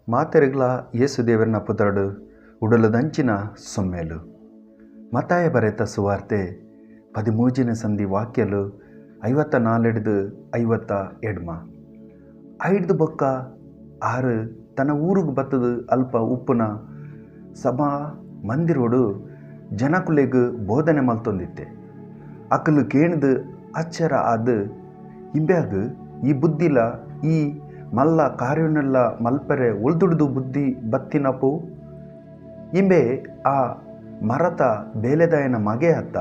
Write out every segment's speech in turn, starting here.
ಮಾತೆರೆಗ್ಲ ಯೇಸುದೇವರನ ಪುದರ್ಡು ಉಡಲದಂಚಿನ ಸೊಮ್ಮೇಲು. ಮತ್ತಾಯ ಬರೆತ ಸುವಾರ್ತೆ 13ನೇ ಸಂಧಿ ವಾಕ್ಯಲು 54 58. ಐಡ್ದು ಬೊಕ್ಕ ಆರು ತನ್ನ ಊರಿಗೆ ಬತ್ತದು ಅಲ್ಪ ಉಪ್ಪುನ ಸಭಾ ಮಂದಿರೋಡು ಜನಕುಲೆಗ್ ಬೋಧನೆ ಮಲ್ತೊಂದಿತ್ತೆ. ಅಕಲು ಕೇಣ್ದು ಅಚ್ಚರ ಆದ ಇಂಬ್ಯಾಗ ಈ ಬುದ್ಧಿಲ ಈ ಮಲ್ಲ ಕಾರ್ಯನೆಲ್ಲ ಮಲ್ಪರೆ ಒಲ್ದುಡ್ದು ಬುದ್ಧಿ ಬತ್ತಿನಪು. ಇಂಬೆ ಆ ಮರತ ಬೇಲೆದಾಯನ ಮಗೆ ಅತ್ತ,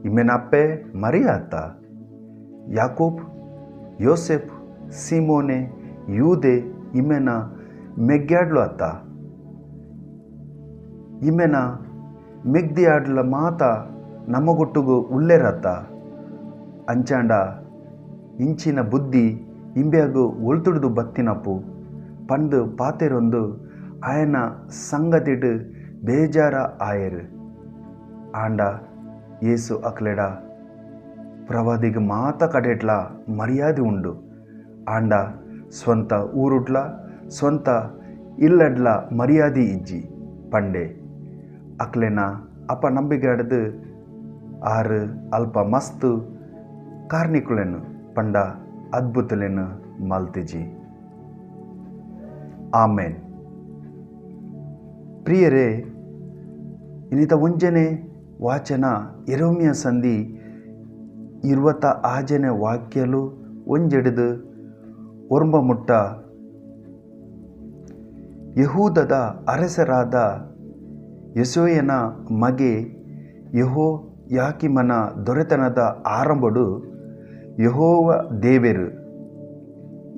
ಇಂಬೆನಪ್ಪೆ ಮರಿಯ ಅತ್ತ, ಯಾಕೋಬ್, ಯೋಸೆಫ್, ಸೀಮೋನೆ, ಯೂದೆ ಇಮ್ಮೆನ ಮೆಗ್ಯಾಡ್ಲು ಅತ್ತ, ಇಮ್ಮೆನ ಮೆಗ್ದಿಯಾಡ್ಲ ಮಾತ ನಮಗೊಟ್ಟುಗು ಉಲ್ಲೇರತ್ತ. ಅಂಚಾಂಡ ಇಂಚಿನ ಬುದ್ಧಿ ಇಂಬ್ಯಾಗು ಒಲ್ತುಡ್ದು ಬತ್ತಿನಪ್ಪು ಪಂದು ಪಾತೆರೊಂದು ಆಯನ ಸಂಗತಿಡು ಬೇಜಾರ ಆಯರು. ಆಂಡ ಯೇಸು ಅಕ್ಲೆಡ ಪ್ರವಾದಿಗೆ ಮಾತ ಕಡೆಟ್ಲ ಮರ್ಯಾದೆ ಉಂಡು, ಆಂಡ ಸ್ವಂತ ಊರುಡ್ಲ ಸ್ವಂತ ಇಲ್ಲಡ್ಲ ಮರ್ಯಾದೆ ಇಜ್ಜಿ ಪಂಡೆ. ಅಕ್ಲೆನ ಅಪ್ಪ ನಂಬಿಕೆ ಆರು ಅಲ್ಪ ಮಸ್ತು ಕಾರ್ನಿಕುಲೆನು ಪಂಡ ಅದ್ಭುತಲೇನು ಮಲ್ತಿಜಿ. ಆಮೇನ್. ಪ್ರಿಯರೇ, ಇನ್ನಿತ ಒಂಜನೆ ವಾಚನ ಯೆರೆಮೀಯ ಸಂಧಿ 26ನೇ ವಾಕ್ಯಲು ಒಂಜೆಡಿದು ಒರ್ಂಬ ಮುಟ್ಟ. ಯಹೂದದ ಅರಸರಾದ ಯೆಸೋಯನ ಮಗೆ ಯೆಹೋಯಾಕೀಮನ ದೊರೆತನದ ಆರಂಭಡು ಯೆಹೋವ ದೇವೆರು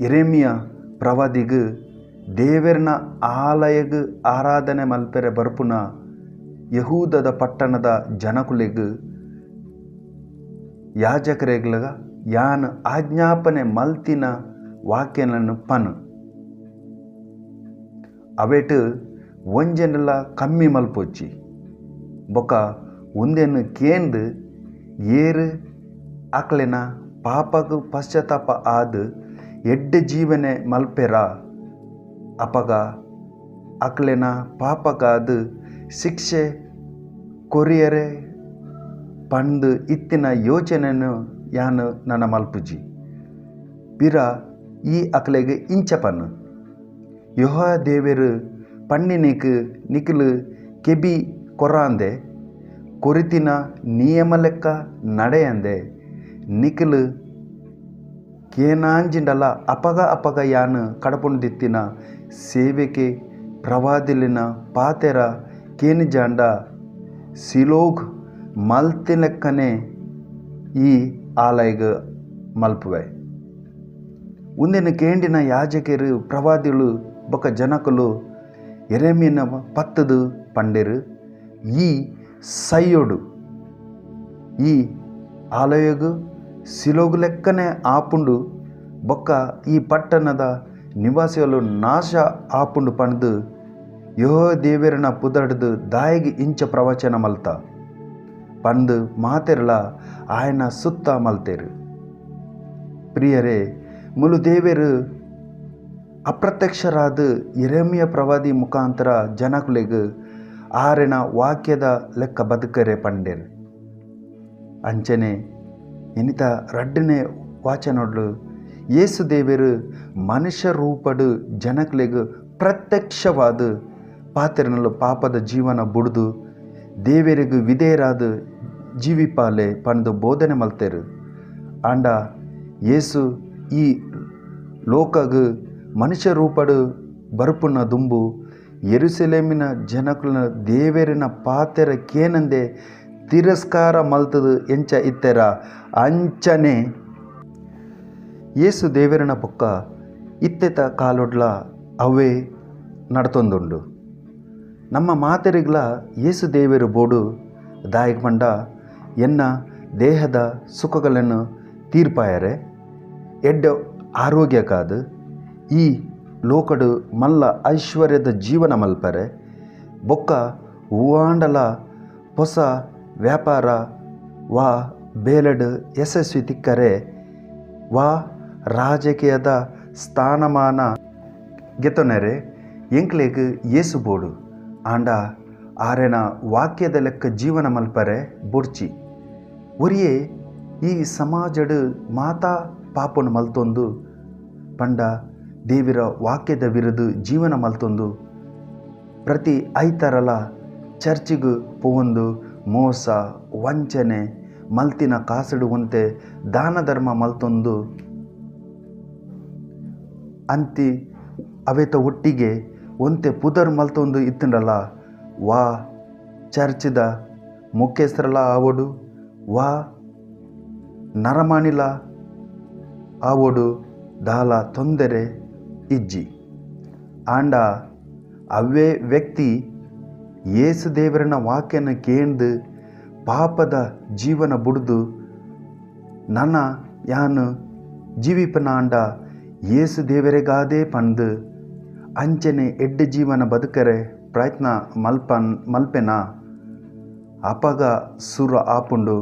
ಯೆರೆಮೀಯ ಪ್ರವಾದಿಗು ದೇವೆರ್ನ ಆಲಯಗು ಆರಾಧನೆ ಮಲ್ಪೆರೆ ಬರ್ಪುನ ಯಹೂದದ ಪಟ್ಟಣದ ಜನಕುಲೆಗು ಯಾಜಕರೆಗ್ಲಗ ಯಾನ್ ಆಜ್ಞಾಪನೆ ಮಲ್ತಿನ ವಾಕ್ಯನನ್ನು ಪನು ಅವೇಟು ಒಂಜನೆಲ್ಲ ಕಮ್ಮಿ ಮಲ್ಪೊಚ್ಚಿ ಬೊಕ ಒಂದೇನು ಕೇಂದು ಏರು ಆಕ್ಲೆನ ಪಾಪಗು ಪಶ್ಚಾತ್ತಾಪ ಆದ ಎಡ್ಡೆ ಜೀವನೆ ಮಲ್ಪೆರ ಅಪಗ ಅಕ್ಲೆನ ಪಾಪಗಾದ ಶಿಕ್ಷೆ ಕೊರಿಯರೆ ಪಂದು ಇತ್ತಿನ ಯೋಚನೆಯನ್ನು ಯಾನು ನನ್ನ ಮಲ್ಪುಜಿ. ಪಿರ ಈ ಅಕ್ಲೆಗೆ ಇಂಚ ಪನ್ನು ಯೆಹೋವ ದೇವೆರು ಪಣ್ಣಿನಿಕ್ ನಿಖಲು ಕೆಬಿ ಕೊರಾಂದೆ ಕೊರಿತಿನ ನಿಯಮ ಲೆಕ್ಕ ನಡೆಯಂದೆ ನಿಖಲು ಕೇನಾಂಜಿಂಡಲ ಅಪಗ ಅಪಗ ಯಾನು ಕಡಪುಂದಿತ್ತಿನ ಸೇವೆಕೆ ಪ್ರವಾದಿಲಿನ ಪಾತೆರ ಕೇನಿಜಾಂಡ ಸಿಲೋಗ್ ಮಲ್ತಿಲೆಕ್ಕನೆ ಈ ಆಲಯಗ ಮಲ್ಪುವೆ. ಒಂದಿನ ಕೇಂಡಿನ ಯಾಜಕರು ಪ್ರವಾದಿಗಳು ಬೊಕ ಜನಕಲು ಯೆರೆಮೀಯನ ಪತ್ತದು ಪಂಡೆರು, ಈ ಸೈಯೋಡು ಈ ಆಲಯಗು ಸಿಲೋಗು ಲೆಕ್ಕನೆ ಆಪುಂಡು ಬೊಕ್ಕ ಈ ಪಟ್ಟಣದ ನಿವಾಸಿಗಳು ನಾಶ ಆಪುಂಡು ಪಂದು ಯೆಹೋವ ದೇವೆರನ ಪುದರ್ದು ದಾಯಿಗೆ ಇಂಚ ಪ್ರವಚನ ಮಲ್ತ ಪಂದು ಮಾತೆರ್ಲ ಆಯನ ಸುತ್ತ ಮಲ್ತೇರು. ಪ್ರಿಯರೇ, ಮುಲು ದೇವೆರು ಅಪ್ರತ್ಯಕ್ಷರಾದ ಯೆರೆಮೀಯ ಪ್ರವಾದಿ ಮುಖಾಂತರ ಜನಕುಲೆಗು ಆರೆನ ವಾಕ್ಯದ ಲೆಕ್ಕ ಬದುಕರೆ ಪಂಡೇರು. ಅಂಚನೆ ಎನಿತ ರಡ್ಡನೆ ವಾಚನೊಡ್ಲು ಯೇಸು ದೇವೆರು ಮನುಷ್ಯ ರೂಪಡು ಜನಕುಲೆಗು ಪ್ರತ್ಯಕ್ಷವಾದ ಪಾತೆರನಲು ಪಾಪದ ಜೀವನ ಬುಡ್ದು ದೇವೆರಿಗು ವಿಧೇಯರಾದ ಜೀವಿಪಾಲೆ ಪಂದು ಬೋಧನೆ ಮಲ್ತೇರು. ಆಂಡ ಯೇಸು ಈ ಲೋಕಗು ಮನುಷ್ಯ ರೂಪಡು ಬರುಪುನ ದುಂಬು ಯೆರೂಸಲೇಮಿನ ಜನಕುಲನ ದೇವೆರಿನ ಪಾತೆರ ಕೇನಂದೆ ತಿರಸ್ಕಾರ ಮಲ್ತದು ಎಂಚ ಇತ್ತೆರ ಅಂಚನೆ ಯೇಸು ದೇವೆರನ ಪೊಕ್ಕ ಇತ್ತೆತ ಕಾಲೊಡ್ಲ ಅವೇ ನಡ್ತೊಂದುಂಡು. ನಮ್ಮ ಮಾತೆರಿಗ್ಲ ಯೇಸು ದೇವರು ಬೋಡು ದಾಯಕ ಪಂಡ ಎನ್ನ ದೇಹದ ಸುಖಗಳನ್ನು ತೀರ್ಪಾಯರೆ ಎಡ್ಡೆ ಆರೋಗ್ಯಕ್ಕಾದು ಈ ಲೋಕಡು ಮಲ್ಲ ಐಶ್ವರ್ಯದ ಜೀವನ ಮಲ್ಪರೆ ಬೊಕ್ಕ ಹೂವಾಂಡಲ ಹೊಸ ವ್ಯಾಪಾರ ವಾ ಬೇಲೆಡು ಯಶಸ್ವಿ ತಿಕ್ಕರೆ ವಾ ರಾಜಕೀಯದ ಸ್ಥಾನಮಾನ ಗೆತೊನೆರೆ ಎಂಕ್ಲೆಗ್ ಯೇಸು ಬೋಡು, ಆಂಡ ಆರೆನ ವಾಕ್ಯದ ಲೆಕ್ಕ ಜೀವನ ಮಲ್ಪರೆ ಬೊಡ್ಚಿ. ಒರಿಯೇ ಈ ಸಮಾಜಡ್ ಮಾತಾ ಪಾಪನು ಮಲ್ತೊಂದು ಪಂಡ ದೇವಿರ ವಾಕ್ಯದ ವಿರುದ್ಧ ಜೀವನ ಮಲ್ತೊಂದು ಪ್ರತಿ ಐತರಲ ಚರ್ಚಿಗ್ ಪೋವೊಂದು ಮೋಸ ವಂಚನೆ ಮಲ್ತಿನ ಕಾಸುಡು ಒಂತೆ ದಾನ ಧರ್ಮ ಮಲ್ತೊಂದು ಅಂತಿ ಅವೆತ ಒಟ್ಟಿಗೆ ಒಂತೆ ಪುದರ್ ಮಲ್ತೊಂದು ಇತ್ತಂಡಲ ವಾ ಚರ್ಚಿದ ಮುಖ್ಯಸ್ಥರಲ ಆವೊಡು ವಾ ನರಮಾನಿಲ ಆವೊಡು ದಾಲ ತೊಂದರೆ ಇಜ್ಜಿ. ಆಂಡ ಅವೇ ವ್ಯಕ್ತಿ ಯೇಸು ದೇವರನ ವಾಕ್ಯನ ಕೇಂದು ಪಾಪದ ಜೀವನ ಬುಡ್ದು ನನ ಯಾನು ಜೀವಿಪನಾಂಡ ಯೇಸು ದೇವರಿಗಾದೇ ಪಂದು ಅಂಚನೆ ಎಡ್ಡೆ ಜೀವನ ಬದುಕರೆ ಪ್ರಯತ್ನ ಮಲ್ಪೆನ ಅಪಗ ಸುರ ಆಪುಂಡು.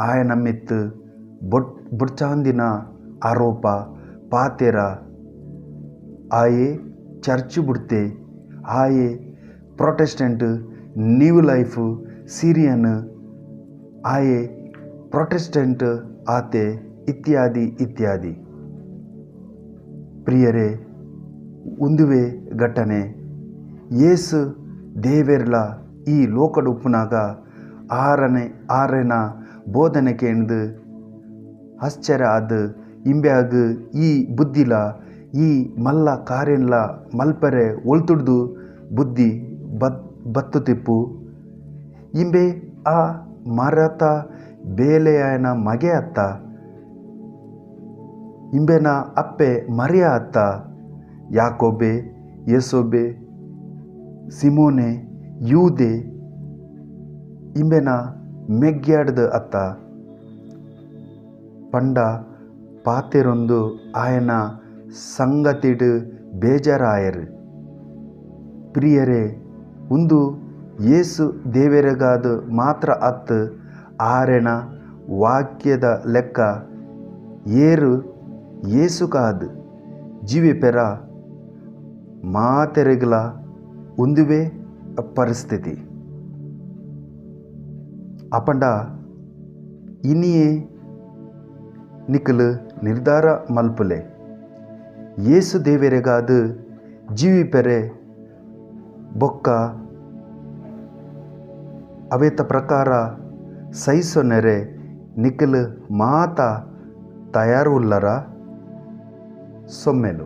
ಆಯನ ಮಿತ್ತು ಬೊಡ್ಚಾಂದಿನ ಆರೋಪ ಪಾತೆರ ಆಯೆ ಚರ್ಚ್ ಬುಡ್ತೆ, ಆಯೆ ಪ್ರೊಟೆಸ್ಟೆಂಟ್ ನ್ಯೂ ಲೈಫ್ ಸಿರಿಯನ್, ಆಯೆ ಪ್ರೊಟೆಸ್ಟೆಂಟ್ ಆತೆ ಇತ್ಯಾದಿ ಇತ್ಯಾದಿ. ಪ್ರಿಯರೇ, ಉಂದುವೆ ಘಟನೆ ಯೇಸು ದೇವೆರ್ಲ ಈ ಲೋಕಡ್ ಉಪ್ಪುನಾಗ ಆರನ ಬೋಧನೆ ಕೇಂದು ಆಶ್ಚರ್ಯ ಆದ್ ಇಂಬ್ಯಾಗ್ ಈ ಬುದ್ಧಿಲ ಈ ಮಲ್ಲ ಕಾರ್ಯನ್ಲ ಮಲ್ಪರೆ ಒಲ್ತುಡ್ದು ಬುದ್ಧಿ ಬತ್ತು ತಿಪ್ಪು. ಇಂಬೆ ಆ ಮರತ ಬೇಲೆಯನ ಮಗೆ ಅತ್ತ, ಇಂಬೆನ ಅಪ್ಪೆ ಮರಿಯ ಅತ್ತ, ಯಾಕೋಬೆ ಯೇಸೋಬೆ ಸಿಮೋನೆ ಯೂದೆ ಇಂಬೆನ ಮೆಗ್ಯಾಡ್ದ ಅತ್ತ ಪಂಡ ಪಾತೆರೊಂದು ಆಯನ ಸಂಗತಿಡು ಬೇಜಾರಾಯರು. ಪ್ರಿಯರೇ, ಉಂದು ಯೇಸು ದೇವೆರೆಗಾದ ಮಾತ್ರ ಅತ್ತು ಆರೆನ ವಾಕ್ಯದ ಲೆಕ್ಕ ಏರು ಯೇಸುಕಾದ್ ಜೀವಿಪೆರ ಮಾತೆರೆಗ್ಲ ಉಂದುವೆ ಪರಿಸ್ಥಿತಿ. ಅಪಂಡ ಇನಿಯೇ ನಿಕಲು ನಿರ್ಧಾರ ಮಲ್ಪುಲೆ, ಯೇಸು ದೇವೆರೆಗಾದ ಜೀವಿಪೆರೆ ಬೊಕ್ಕ ಅವೇತ ಪ್ರಕಾರ ಸೈಸೊನೆರೆ ನಿಕಲು ಮಾತ ತಯಾರು ಉಲ್ಲರ. ಸೊಮ್ಮೆಲು.